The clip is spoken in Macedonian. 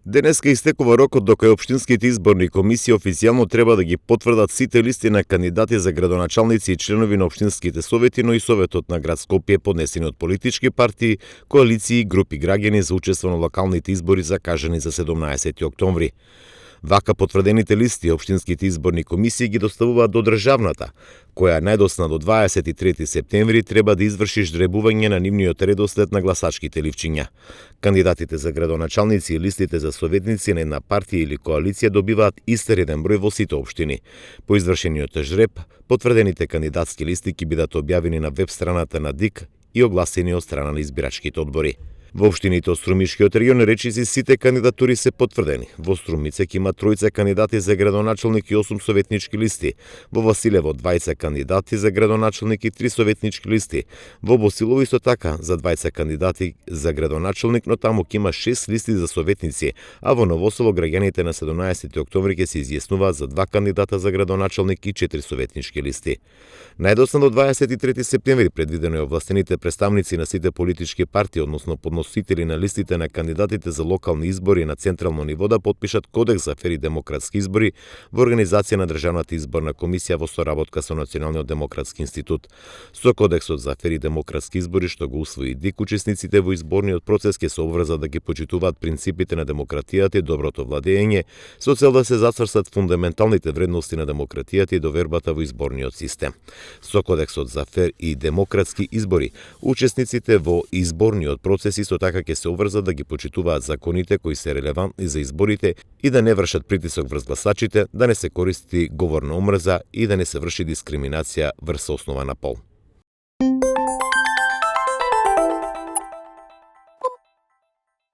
Денеска истекува рокот до кај општинските изборни комисии официјално треба да ги потврдат сите листи на кандидати за градоначалници и членови на општинските совети, но и Советот на град Скопје, поднесени од политички партии, коалиции и групи граѓани за учество на локалните избори закажани за 17 октомври. Вака потврдените листи општинските изборни комисии ги доставуваат до државната, која најдосна до 23 септември треба да изврши ждребување на нивниот редослед на гласачките ливчиња. Кандидатите за градоначалници и листите за советници на една партија или коалиција добиваат истереден број во сите општини. По извршениот жреб, потврдените кандидатски листи ќе бидат објавени на веб страната на ДИК и огласени од страна на избирачките одбори. Во општините од Струмишкиот регион речиси сите кандидатури се потврдени. Во Струмице ќе има 3 кандидати за градоначалник и 8 советнички листи. Во Василево 20 кандидати за градоначалник и 3 советнички листи. Во Босилово исто така за 20 кандидати за градоначалник, но таму ќе има 6 листи за советници, а во Ново Село граѓаните на 17 октомври ќе се изјаснуваат за 2 кандидата за градоначалник и 4 советнички листи. Најдосна до 23 септември предвидено е овластените представници на сите политички партии, односно подносители на листите на кандидатите за локални избори на централно ниво да потпишат кодекс за фер и демократски избори во организација на Државната изборна комисија во соработка со Националниот демократски институт. Со кодексот за фер и демократски избори што го усвои ДИК, учесниците во изборниот процес ќе се обврзат да ги почитуваат принципите на демократијата и доброто владење со цел да се зацрстат фундаменталните вредности на демократијата и довербата во изборниот систем. Со кодексот за фер и демократски избори, учесниците во изборниот процес исто така ќе се обврзат да ги почитуваат законите кои се релевантни за изборите и да не вршат притисок врз гласачите, да не се користи говор на омрза и да не се врши дискриминација врз основа на пол.